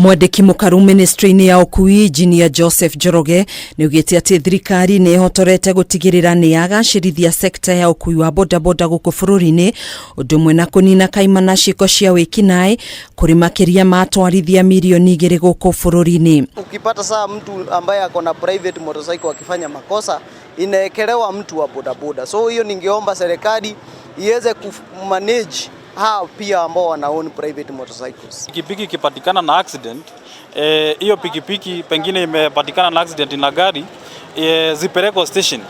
Mwandĩki mũkaru ministry-inĩ ya ũkui, Engineer Joseph Njoroge, nĩ augĩte atĩ thirikari nĩ ĩhotorete gũtigĩrĩra nĩ yagacĩrithia sekta ya ũkui wa bodaboda gũkũ bũrũri-inĩ, ũndũ ũmwe na kũnina kaimana ciĩko cia wĩkinaĩ kũrĩ makĩria ma atwarithia 2 milioni gũkũ bũrũri-inĩ. Ukipata saa mtu ambaye ako na private motorcycle akifanya makosa, inaekelewa mtu wa bodaboda. So hiyo ningeomba serikali iweze kumanage hao pia ambao wana own private motorcycles. Pikipiki ikipatikana na accident, hiyo pikipiki pengine imepatikana na accident na gari, zipelekwe station.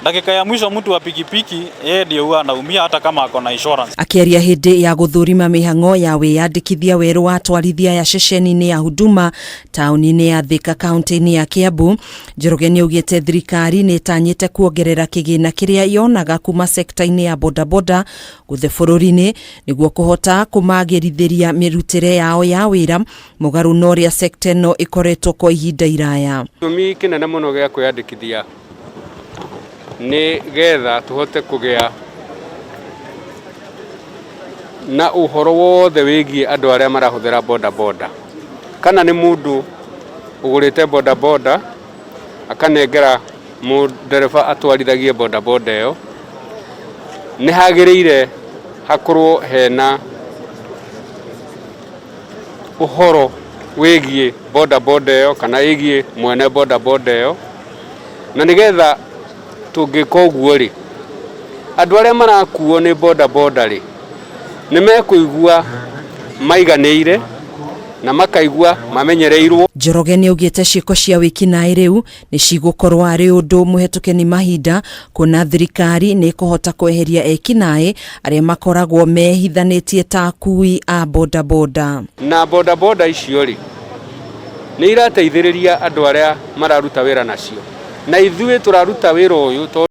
Dakika ya mwisho mtu wa pikipiki yeye ndio huwa anaumia hata kama ako na insurance. Akĩaria hĩndĩ ya gũthũrima mĩhang'o ya wĩyandĩkithia werũ wa atwarithia ya ceceni-inĩ ya Huduma taũni-inĩ ya Thika, kaunti-inĩ ya Kiambu, Njoroge nĩ augĩte thirikari nĩ ĩtanyĩte kuongerera kĩgĩna kĩrĩa yonaga kuma sekta-inĩ ya bodaboda gũthe bũrũri-inĩ nĩguo kũhota kũmagĩrithĩria mĩrutĩre yao ya wĩra, mũgarũ na ũrĩa sekta ĩno ĩkoretwo kwa ihinda iraya. Gĩtũmi kĩnene mũno gĩa kwĩyandĩkithia nĩ getha tũhote kũgĩa na ũhoro wothe wĩgiĩ andũ arĩa marahũthĩra boda boda, kana nĩ mũndũ ũgũrĩte boda boda akanengera mũndereba atwarithagie boda boda ĩyo, nĩ hagĩrĩire hakorwo hena ũhoro wĩgiĩ boda boda ĩyo kana wĩgiĩ mwene boda boda ĩyo. Na nĩgetha tũngĩka ũguo rĩ, andũ arĩa marakuo nĩ boda boda rĩ, nĩ mekũigua maiganĩire na makaigua mamenyereirwo. Njoroge nĩ augĩte ciĩko cia wĩkinaĩ rĩu nĩ cigũkorwo arĩ ũndũ mũhetũke nĩ mahinda, kuona thirikari nĩ ĩkũhota kweheria ekinaĩ arĩa makoragwo mehithanĩtie ta akui a bodaboda. Na boda boda icio rĩ, nĩ irateithĩrĩria andũ arĩa mararuta wĩra nacio, na ithuĩ tũraruta wĩra ũyũ tondũ